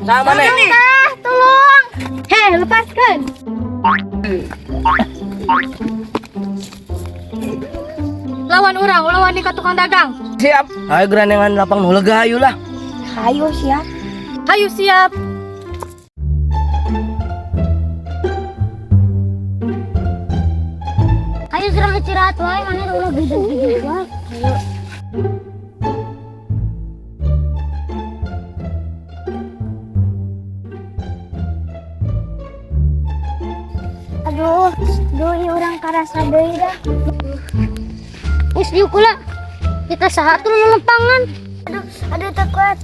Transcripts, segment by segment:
Sama nih. Ah, tolong. Hei, lepaskan. Lawan urang, ulah wani ka tukang dagang. Siap. Ayo gerandengan lapang nu lega hayu lah. Hayu siap. Hayu siap. Hayu serang istirahat wae mana ulah gede-gede wae. Hayu. Aduh, duh ieu urang karasa deui dah. Geus diuk lah. Kita saha tuh nu lempangan. Aduh, aduh teu kuat.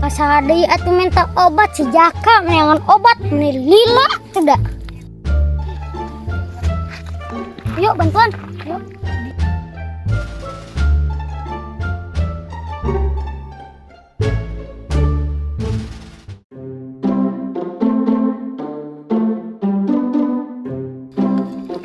Kasaha deui atuh minta obat si Jaka meunangan obat meuni lila tidak. Yuk bantuan. Yuk.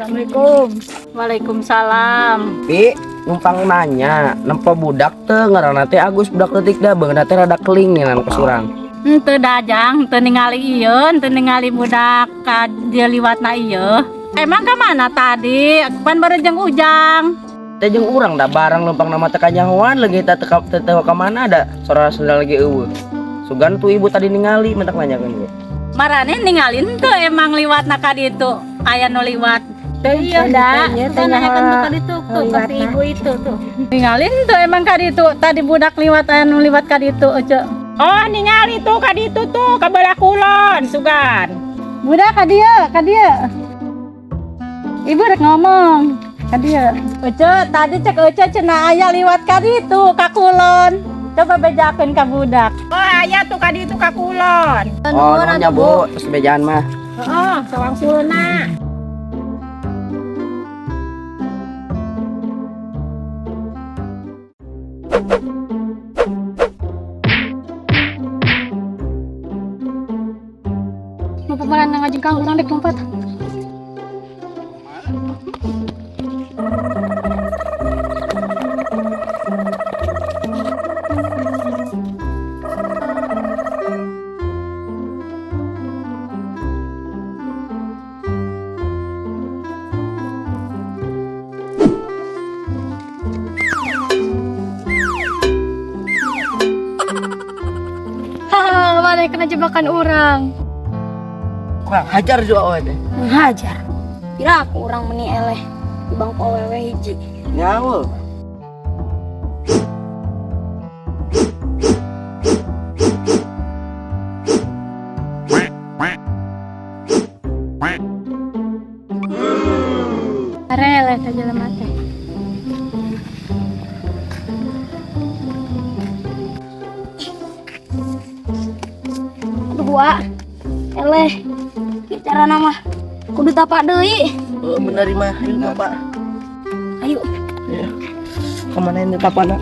Assalamualaikum. Waalaikumsalam. Pi, numpang nanya, nempo budak teu ngaranna teh Agus budak leutik da beungeutna teh rada keling nih ka surang. Henteu dajang, henteu ningali ieu, henteu ningali budak ka dia liwatna ieu. Emang ka mana tadi? Pan baru jeung Ujang. Teh jeung urang da barang lempang nama teh kanyahoan leungit teh teu teu ka mana da sora sendal lagi eueuh. Sugan tuh ibu tadi ningali mentak nanyakeun ge. Marane ningali henteu emang liwatna ka ditu. Aya nu liwat. Teu iya da, teu nanyakeun tuh ka ditu tuh ka si ibu itu tuh. Ningali henteu emang ka ditu, tadi budak liwat aya nu liwat ka ditu ece. Oh, ningali tuh ka ditu tuh ka belah kulon, sugan. Budak ka dieu, ka dieu. Ibu rek ngomong ka dieu. Ece, tadi cek Ece cenah aya liwat ka ditu ka kulon. Coba bejakeun ka budak. Oh, aya tuh ka ditu ka kulon. Oh, nuhun nya Bu, terus bejaan mah. Heeh, sawang sulna. Mau pemeran ngajengkang urang dek lompat. Haha, mana kena jebakan orang. Kurang hajar juga awe teh. Menghajar. Pira aku urang meni eleh di bangku awewe hiji. Nyawa. Areleh teh jelema teh. Aduh wa. Eleh. Bicara nama kudu tapak deui. Oh, bener mah, ayo Bapak. Ayo. Ya. Kemana ini tapana?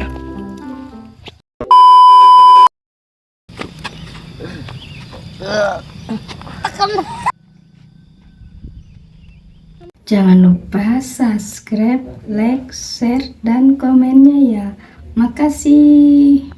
Jangan lupa subscribe, like, share, dan komennya ya. Makasih.